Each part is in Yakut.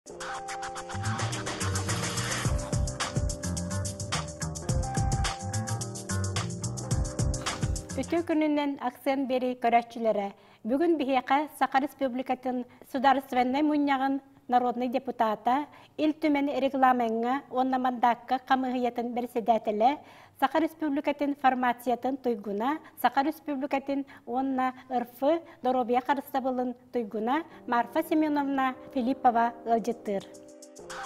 Үтүө күнүнэн акцент биэрии көрөөччүлэрэ! Бүгүн биһиэхэ Саха Республикатын Судаарыстыбаннай Мунньаҕын народнай депутата, Ил Түмэн регламеҥҥа уонна мандаакка хамыыһыйатын бэрэссэдээтэлэ, Саха Республикатын фармациятын туйгуна, Саха Республикатын уонна РФ доруобуйа харыстабылын туйгуна Марфа Семеновна Филиппова ыалдьыттыыр.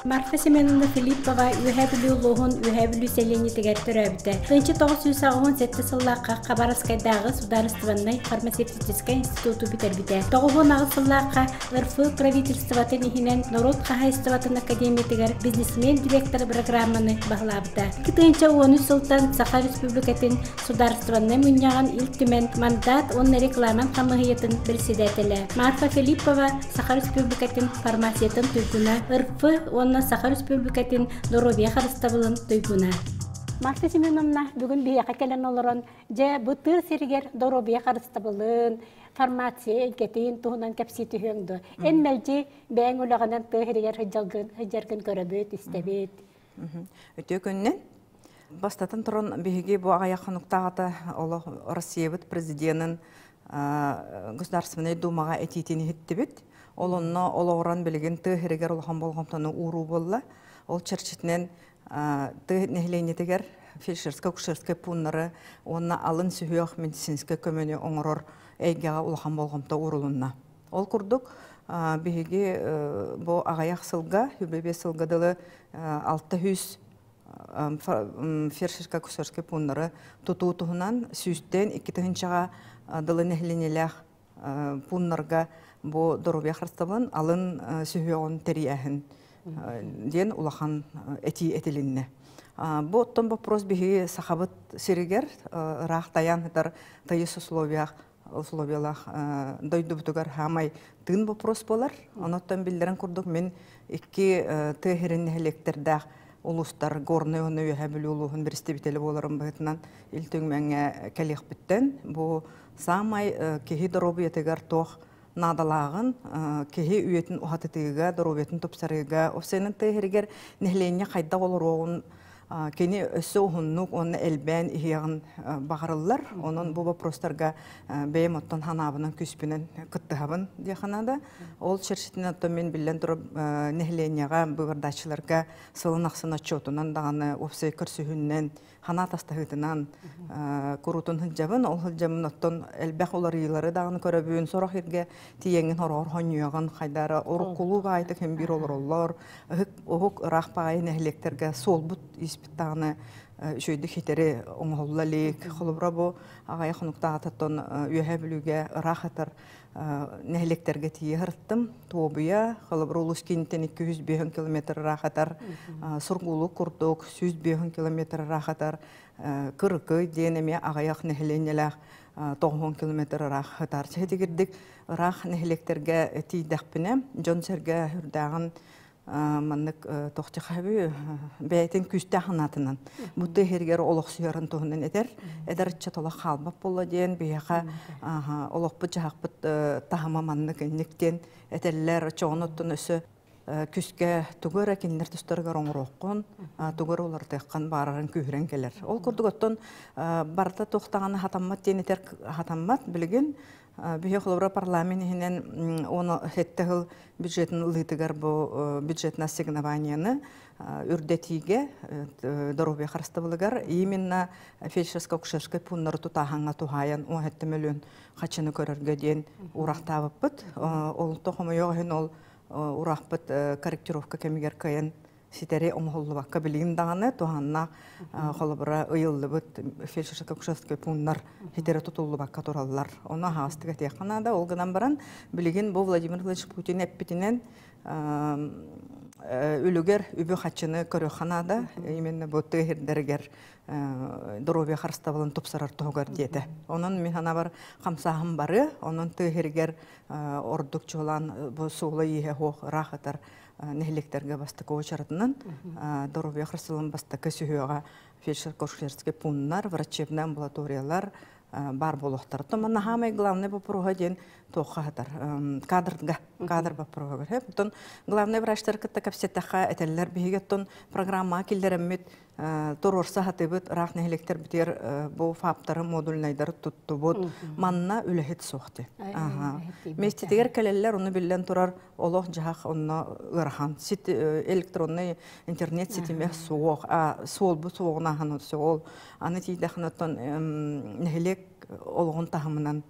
Марфа Семеновна Филиппова Үөһээ Бүлүү улууһун Үөһээ Бүлүү сэлиэнньэтигэр төрөөбүтэ. 1987 сыллаахха Хабаровскайдааҕы судаарыстыбаннай фармацевтическай институту бүтэрбитэ. 98 сыллаахха РФ правительствотын иһинэн норуот хаһаайыстыбатын академиятыгар бизнесмен-директор программаны баһылаабыта. 2013 сылтан Саха Республикатын Судаарыстыбаннай мунньаҕын Ил Түмэн мандаат уонна рекламан хамыыһыйатын председателэ Марфа Филиппова Саха Республикатын фармациятын туйгуна, РФ уонна Саха Республикатын доруобуйа харыстабылын туйгуна. Марфа Семеновна бүгүн биһиэхэ кэлэн олорон, дьэ бу тыа сиригэр доруобуйа харыстабылын, фармация эйгэтин туһунан кэпсии түһүөҥ дуо? Эн мэлдьи бэйэҥ үлэҕинэн тыа сиригэр сылдьаргын көрөбүт, истэбит. Үтүө күннэн. Бастатан туран, биһиги бу аҕыйах хонуктааҕыта олох Россиябыт президенин Государственнай Думаҕа этиитин иһиттибит. Ол онно олоҕуран билигин тыа сиригэр улахан болҕомтону ууруу буолла. Ол чэрчитинэн тыа нэһилиэнньэтигэр фельдшерскай-акушерскай пууннары уонна алын сүһүөх медицинскэй көмөнү оҥорор эйгэҕэ улахан болҕомто уурулунна. Ол курдук, биһиги бу аҕыйах сылга, 25 сылга дылы 600 фельдшерско-акушерскай пууннары тутуу туһунан сүүстэн икки тыһыынчаҕа дылы нэһилиэнньэлээх пууннарга бу доруобуйа харыстабылын алын сүһүөҕүн тэрийээһин диэн улахан этии этилиннэ. Бу оттон вопрос биһиги Сахабыт сиригэр ыраах тайаан сытар тыйыс условиях условиялаах дойдубутугар хаамай тыын вопрос буолар. Онуттан биллэрин курдук мин икки тыа сирин нэһилиэктэрдээх улуустар Горнай уонна Үөһээ Бүлүү улууһун представителэ буоларым быһыытынан Ил Түмэҥҥэ кэлиэхпиттэн бу саамай киһи доруобуйатыгар туох наадалааҕын киһи үйэтин уһатытыыга, доруобуйатын тупсарыыга, офсенын тыа сиригэр нэһилиэнньэ хайдах олоруоҕун кини өссө уһуннук уонна элбээн иһиэҕин баҕарыллар. Онон бу вопростарга бэйэм оттон ханаабынан күүспүнэн кыттыһабын диэххэ наада. Ол чэрчитинэн оттон мин биллэн турар нэһилиэнньэҕэ быыбардааччыларга сылын ахсын отчуотунан даҕаны уопсай көрсүһүүнэн ханаа тастаһыытынан куруутун сылдьабын. Ол сылдьаммын оттон элбэх уларыйыылары даҕаны көрөбүн. Сорох иргэ тиийэҥҥин хороҕор хонньуйаҕын хайдара уруккулуу баайтык син биир олороллор. Ыһык уһук ыраах баҕайы нэһилиэктэргэ суолбут испит даҕаны үчүгэйдик хитэри оҥоһулла илик. Холобура бу аҕайа хонуктааҕытыттан Үөһээ Бүлүүгэ ыраах ытар нэһилиэктэргэ тиийэ сырыттым. Туобуйа, холобура улуус киинтэн 205 километр ыраахатар, Сургуулук курдук 105 километр ыраахатар, Кырыкый диэн эмиэ аҕыйах нэһилиэнньэлээх 90 километр ыраахатар. Чэһитигирдик ыраах нэһилиэктэргэ тиийдэхпинэ, дьон-сэргэ үрдээҕин маннык тохтихаби бэйэтин күүстээх санаатынан бу тыа сиригэр олохсуйарын туһунан этэр эдэр ыччат олох хаалбат буолла диэн биһиэхэ олохпут дьаһахпыт таһыма маннык инник диэн этэллэр чоҕун оттон өссө күскэ тугу эрэ кинилэр тустарыгар оҥоруоххун тугу эрэ уларытыаххын баарарын күүһүрэн кэлэр ол курдук оттон барыта туох даҕаны хатаммат диэн этэр хатаммат билигин Биһи холобура парламент иһинэн уон сэттэ сыл бюджетын ылыытыгар бу бюджетное ассигнованиены үрдэтиигэ доруобуйа харыстабылыгар именно фельдшерско-акушерскай пууннары тутааһаҥҥа туһаайан 17 мөлүөн хачыны көрөргө диэн уурахтаабыппыт. Ол хомойуох иһин ол ураахпыт корректировка кэмигэр кыайан ситэри оҥоһуллубакка билигин даҕаны туһааннаах холобура ыйыллыбыт фельдшерско-акушерскай пууннар ситэри тутуллубакка тураллар. Ону аһаҕастык этиэххэ наада. Ол гынан баран билигин бу Владимир Владимирович Путин эппитинэн үлүгэр үбү-харчыны көрүөххэ наада. Именно бу тыа сирдэригэр доруобуйа харыстабылын тупсарар туһугар диэтэ. Онон мин санаабар хамсааһын барыа. Онон тыа сиригэр ордук чуолаан бу суола-ииһэ суох ыраах ытар нэһилиэктэргэ бастакы уочаратынан доруобуйа харыстабылын бастакы сүһүөҕэ фельдшер-акушерский пууннар, врачебнай амбулаториялар баар буолуохтара. То манна хаамай главный вопроһа диэн туохха хатар кадрга кадр боппуруоһугар хөп. Оттон главный врачтар кытта кэпсэттэххэ этэллэр биһиги оттон программаҕа киллэрэммит туруорса сатыыбыт ыраах нэһилиэктэр битигэр бу ФАПтары модульнайдары туттубут манна үлэһит суох ти. Миэстэтигэр кэлэллэр ону биллэн турар олох дьаһах онно ыарахан сит электронный интернет ситимэ суох суолбут суоҕун аһан ол аны тиийдэххинэ оттон нэһилиэк олоҕун таһымынан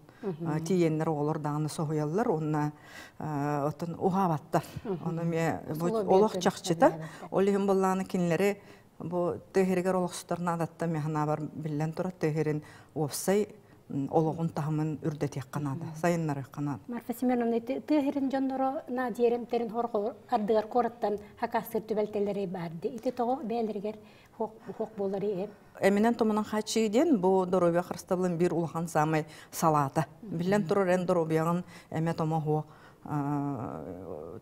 тиийэннэр оҕолор даҕаны соһуйаллар уонна оттон уһаабаттар. Ону эмиэ олох чахчыта. Ол иһин буоллаҕына кинилэри бу тыа олохсутар наадаттан механаабар биллэн турар тыа уопсай олоҕун таһымын үрдэтиэххэ наада, сайыннарыахха наада. Марфа Семеновна, тыа сирин дьонноро наадиерэмтерин хорҕо ардыгар куораттан хакаастыыр түбэлтэлэри баарды. Ити тоҕо бэйэлэригэр хуох буолар Эминэн томунан хааччыы диэн бу доруобуйа харыстабылын биир улахан саамай салаата. Биллэн турар эн доруобуйаҕын эмэ томо хуох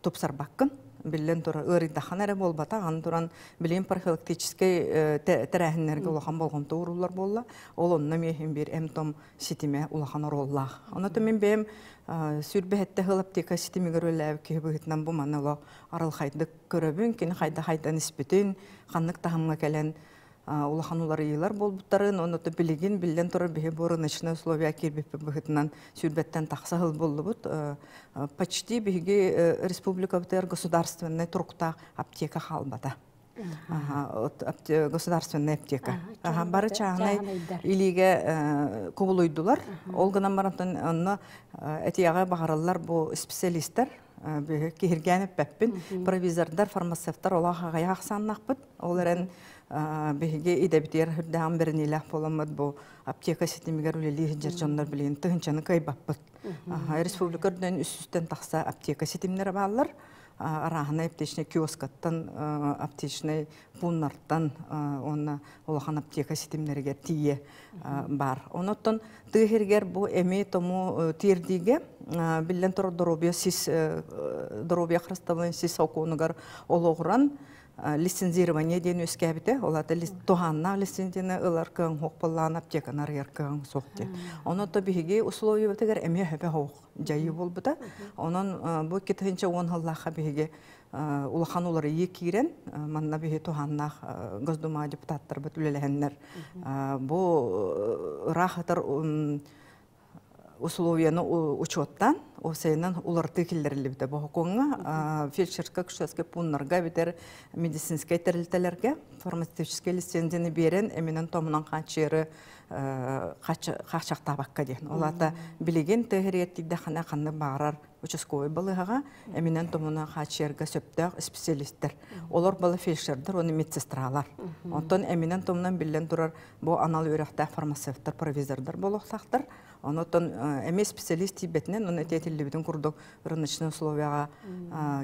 тупсарбаккын. Биллэн турар ыарыйдаххына эрэ буолбата, аны туран билигин профилактическай тэрээһиннэргэ улахан болҕомто ууруллар буолла. Ол онно миэхин биир эм-том ситимэ улахан оруоллаах. Онон мин бэйэм сүүрбэһэттэ сыл аптека ситимигэр үлэлээбит киһи быһыытынан бу маны олох арылхайдык көрөбүн, кини хайда хайдан испитин, ханнык таһымҥа кэлэн улахан уларыйыылар буолбуттарын, онно билигин биллэн турар биһи бу рыночное условия киирбиппит быһыытынан сүүрбэттэн тахса сыл буоллубут. Почти биһиги республикабытыгар государственнай туруктаах аптека хаалбата. Государственная аптека. Бары чааһынай илиигэ кубулуйдулар. Ол гынан баран онно этиэҕэ баҕараллар бу специалисттар киһиргээн эппэппин провизордар, фармацевтар олох аҕыйах ахсааннаахпыт. Ол эрэн биһиги идэбитигэр үрдэҕин бэриниилээх буоламмыт бу аптека ситимигэр үлэлии сылдьар дьоннор билигин тыһыынчаны кыайбаппыт. Республика үрдүнэн үс тахса аптека ситимнэрэ бааллар. Арааһынай аптечный киоскаттан, аптечный пууннартан уонна улахан аптека ситимнэригэр тиийэ бар. Онуттан тыа сиригэр бу эми тому тиэрдиигэ биллэн турар доруобуйа сис доруобуйа харыстабылын сис сокуонугар олоҕуран лицензирование диэн үөскээбитэ. Ол аата туһааннаах лицензияны ылар кыаҥ суох буоллаҕына аптеканы арыйар кыаҥ суох диэн. Онон то биһиги условиябытыгар эмиэ хөбө суох дьайыы буолбута. Онон бу 2010 сыллаахха биһиги улахан уларыйыы киирэн, манна биһи туһааннаах Госдума депутаттарбыт үлэлэһэннэр бу ыраах ытар условияны учуоттаан уопсайынан уларытыы киллэриллибитэ. Бу сокуоҥҥа фельдшерско-акушерскай пууннарга эбэтэр медицинскэй тэрилтэлэргэ фармацевтическай лицензияны биэрэн эминэн томунан хааччыйары хааччахтаабакка диэн. Ол аата билигин тыа сиригэр тиийдэххинэ ханнык баҕарар участковай балыыһаҕа эминэн томунан хааччыйарга сөптөөх специалистэр. Олор бала фельдшердэр уонна медсестралар. Онтон эминэн томунан биллэн турар бу анал үөрэхтээх фармацевтар, провизордар буолуохтаахтар. Онотон эмиэ специалист тиийбэтинэн, оны этиэтиллибитин курдук рыночный условияҕа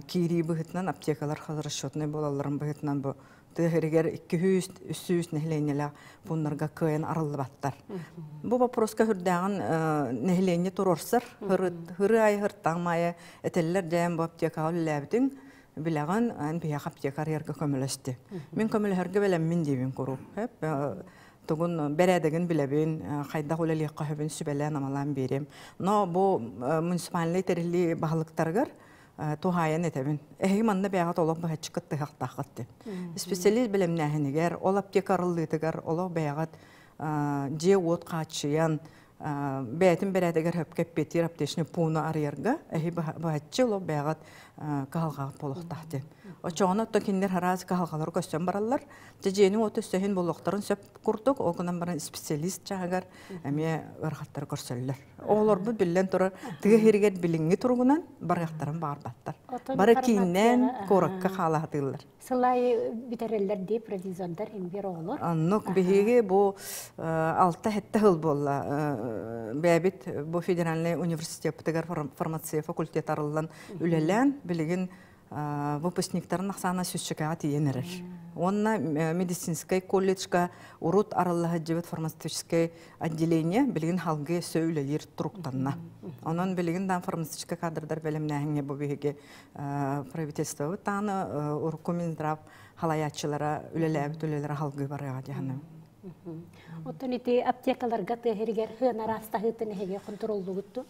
киирии быһыытынан аптекалар расчетный буолалларын быһыытынан бу тыа сиригэр 200-300 нэһилиэнньэлээх пууннарга кыайан арыллыбаттар. Бу вопроска хүрдээҕин нэһилиэнньэ туруорсар, хыры айы хыртаң маайа этэллэр дьээн бу аптекаҕа үлэлээбитиҥ билэҕин, эн биһиэхэ аптека арыйарга көмөлөстү. Мин көмөлөһөргө бэлэммин диибин куруук. Тугун бэрээдэгин билэбин, хайдах үлэлиэххэ сөбүн сүбэлээн амалаан биэриэм. Но бу муниципальнай тэриллии баһылыктарыгар туһаайан этэбин. Эһиги манна бэйэҕит олох быһаччы кыттыһахтааххыт диэн. Специалист бэлэмнээһинигэр, ол аптека арыллыытыгар олох бэйэҕит дьиэ-уот хааччыйан, бэйэтин бэрээдэгэр хөпкө эппиэттиир аптечный пууну арыйарга эһи быһаччы олох бэйэҕит кыһалҕаҕыт буолуохтаах диэн. Оччоҕуна оттон кинилэр араас кыһалҕалары көстөн бараллар. Дьэ дьиэни уоту өссөһүн буолуохтарын сөп курдук, ол гынан баран специалист чааһыгар эмиэ ыарахаттары көрсөллөр. Оҕолорбут биллэн турар тыа сиригэр билиҥҥи туругунан барыахтарын баҕарбаттар. Бары кииннээн куоракка хаалаһатыыллар. Сыл аайы бүтэрэллэр дии провизордар имбир оҕолор. Оннук биһиги бу 6-7 сыл буолла. Бэйэбит бу федеральный университеппытыгар фармация факультет арыллан үлэлээн билигин выпускниктарын ахсаана сүүсчэкэҕэ тиийэн эрэр. Уонна медицинскэй колледжка урут арылла сылдьыбыт фармацевтическай отделение билигин халгы өссө үлэлиир туруктанна. Онон билигин даан фармацевтическай кадрдар бэлэмнээһиҥҥэ бу биһиги правительствобыт даҕаны урукку Минздрав халайааччылара үлэлээбит үлэлэрэ халгыы барыаҕа диэханным. Оттон ити аптекаларга тыа сиригэр сыана араастаһыытын эһиги хонтуруоллугутту?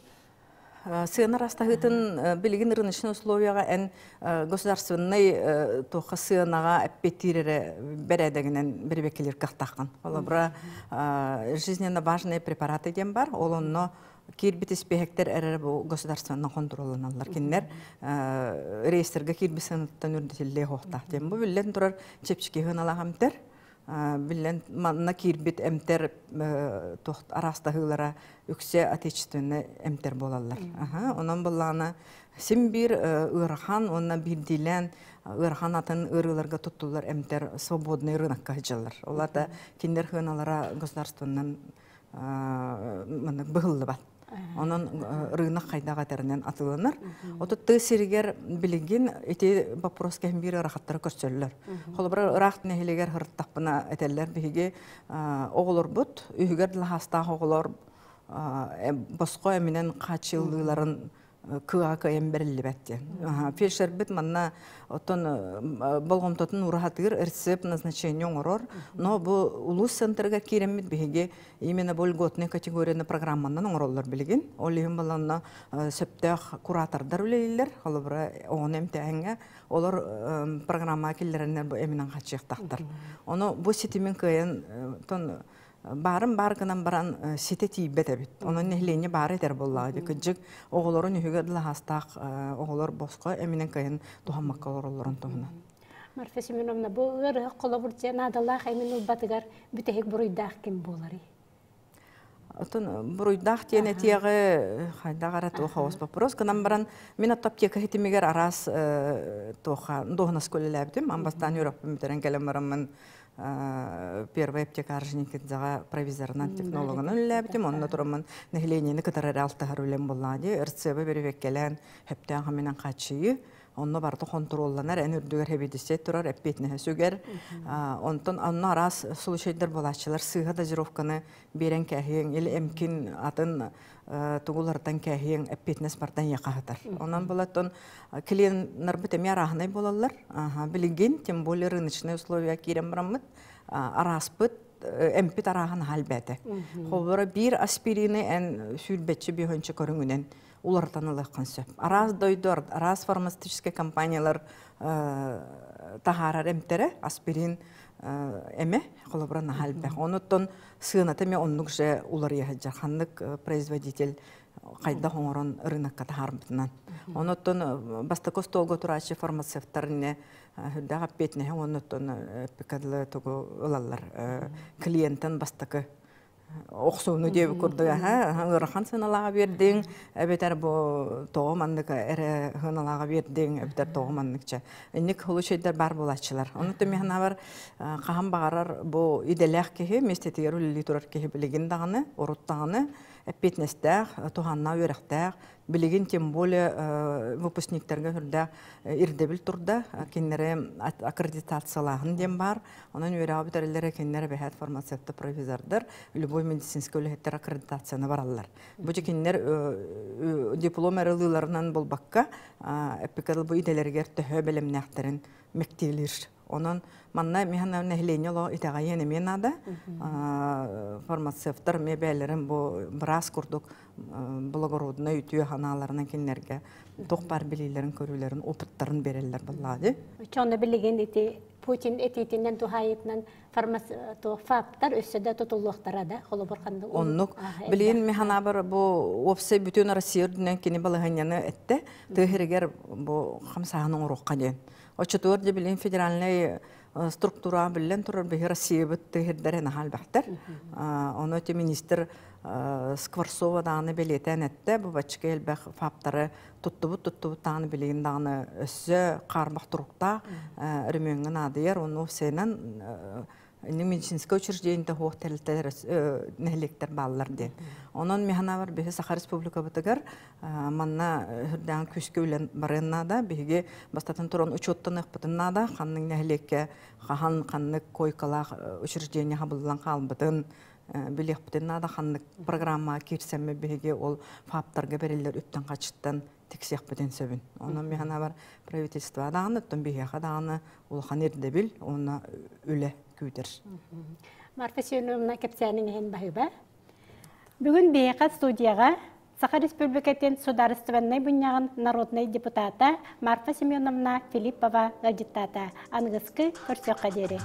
Сыана растаһыытын билигин рыночный условияҕа эн государственнай туохха сыанаҕа эппиэттиир эрэ бэрээдэгинэн бирибэккилир кыахтааххын. Холобура, жизненно важные препараты диэн бар, ол онно киирбит испиэһэктэр эрэ бу государственнан хонтуруолланаллар. Кинилэр реестргэ киирбит сыанаттан үрдэтиллиэ суохтаах диэн. Бу биллэн турар чэпчэки сыаналаах эмтэр. Биллэн манна киирбит эмтэр туох араастаһыылара үксэ отечественный эмтэр буолаллар. Онон былаана син биир ыарахан уонна биирдиилээн ыарахан атын ыарыыларга туттуллар эмтэр свободный рынокка сылдьаллар. Ол аата кинилэр сыаналара государствонан маннык быһыллыбат. Онон рынок хайдах этэринэн атыланар. Отут тыа сиригэр билигин ити вопрос кэһин биир ыарахаттары көрсөллөр. Холобура, ыраах нэһилиэгэр сырыттахпына этэллэр биһиги оҕолорбут үһүгэр лаһаастаах оҕолор босхо эминэн хааччыллыыларын кыаҕа кыайан бэриллибэт диэн. Фельдшербит манна оттон болҕомтотун ураһатыыр рецепт назначение оҥорор, но бу улуус центрыгар киирэммит биһиги именно бу льготный категорияны программанан оҥороллор билигин. Ол иһин баланна сөптөөх куратордар үлэлииллэр, холобура оҕону эмтээһиҥҥэ олор программаҕа киллэрэннэр бу эминэн хаччыахтахтар. Ону бу ситимин кыайан тон баарын баар гынан баран ситэ тиийбэт эбит. Онон нэһилиэнньэ баара этэр буоллаҕа дии. Кырдьык оҕолорун үһүгэр дылаһаастаах оҕолор босхо эминэн кыайан туһаммакка олороллорун туһунан. Марфа Семеновна, бу ыарыһах холобур дьэ наадалаах эмин ылбатыгар бүтэһик буруйдаах ким буоларый? Отон буруйдаах диэн этиэҕи хайдах эрэ туох оҕус вопрос гынан баран мин отто аптека хитимигэр араас туоха дуоһунаска үлэлээбитим. Ан бастаан үөрэхпин бүтэрэн кэлэн бараммын первый аптекаржникидзаҕа провизорынан технологынан үлэлээбитим. Онно тураммын нэһилиэнньэни кытары эрэ алтыһар үлэм буоллаҕа дии. РЦБ бөрүбэккэлээн сөптөөх хамынан хааччыйыы. Онно барыта хонтуруолланар, эн үрдүгэр хэбидисэй турар, эппиэтинэһэ сүгэр. Онтон онно араас случайдар буолааччылар сыыһа дозировканы биэрэн кээһиэҥ или эмкин атын тугулартан кээһиэҥ эппиэтинэс бартан яхаһытар. Онон булаттон клиеннарбыт эмиэ арааһынай буолаллар. Билигин, тем более рыночные условия киирэн бараммыт, арааспыт эмпит арааһын аһа элбээтэ. Холобура биир аспирины эн сүүрбэччи биһөнчө көрүҥүнэн уларытан ылыаххын сөп. Араас дойду, араас фармацевтическай компаниялар таһаарар эмтэрэ аспирин эмэ холобура наһаа элбэх. Онуттан сыаната эмиэ оннук же уларыйа сылдьар. Ханнык производитель хайдах оҥорон рынокка таһаарбытынан. Онуттан бастакы остуолга турааччы фармацевттар не үрдээх эппиэтинэһи онуттан эппикадлы тугу ылаллар. Клиентен бастакы охсууну диэбит курдук аха ыарахан сыаналааҕа биэрдиҥ эбэтэр бу тоҕо маннык эрэ сыаналааҕа биэрдиҥ эбэтэр тоҕо манныкча инник случайдар баар буолааччылар ону мин хаһан баҕарар бу идэлээх киһи миэстэтигэр үлэлии турар киһи билигин даҕаны урут даҕаны эппиэтинэстээх туһааннаах үөрэхтээх Билигин тем более выпускниктарга үрдээх ирдэбил турда. Кинилэри аккредитациялааһын диэн баар. Онон үөрэҕи бүтэрэллэрэ кинилэр эбэһээт фармацевты провизордар, любой медицинскэй үлэһиттэр аккредитацияны бараллар. Бу кинилэр диплом эрэ ылыыларынан буолбакка, эппикэл бу идэлэригэр төһө бэлэмнээхтэрин мэктиэлиир. Онон манна миһана нэһилиэнньэ олоҕо итэҕэйиэн эмиэ наада. Фармацевтар эмиэ бэйэлэрин бу быраас курдук благороднай үтүө санааларынан кинилэргэ туох баар билиилэрин, көрүүлэрин, опыттарын береллер буоллаҕа дии. Оччоҕуна билигин ити Путин этиитинэн туһаайытынан ФАПтар өссө да тутуллуохтара да холобур ханнык Оннук. Билигин механабар бу уопсай бүтүн Россия үрдүнэн кини балаһыанньаны этте. Тыа бу хамсааһын оҥоруохха диэн. Оччотугар дьэ билигин федеральнай структура биллэн турар биһи Россиябыт тыһырдэрэ наһаа элбэхтэр. Ону эти министр Скворцова даҕаны бэлиэтээн эттэ, бу баччыка элбэх ФАПтары туттубут туттубут даҕаны билигин даҕаны өссө хаарбах туруктаах өрөмүөҥҥэ наадыйар, ону сыанан медицинское учреждение хуох тэрилтэлэр нэһилиэктэр бааллар диэн. Онон механабар биһи Саха Республикабытыгар манна үрдээн күүскэ үлэн барыан наада. Биһиги бастатан туран учуоттаныахпытын наада. Ханнык нэһилиэккэ хаһан ханнык койкалаах учреждение хабыллан хаалбытын билиэхпитин наада. Ханнык программа киирсэммит биһиги ол ФАПтарга бериллэр үптэн хачыттан тиксиэхпитин сөбүн. Онон механабар правительство даҕаны, оттон биһиэхэ даҕаны улахан ирдэбил уонна үлэ күүтэр. Марфа Семеновна кэпсээниҥ иһин баһыыба. Бүгүн биһиэхэ студияҕа Саха Республикатын Судаарыстыбаннай Мунньаҕын народнай депутата Марфа Семеновна Филиппова ыалдьыттаата. Аныгыскы көрсүөххэ диэри.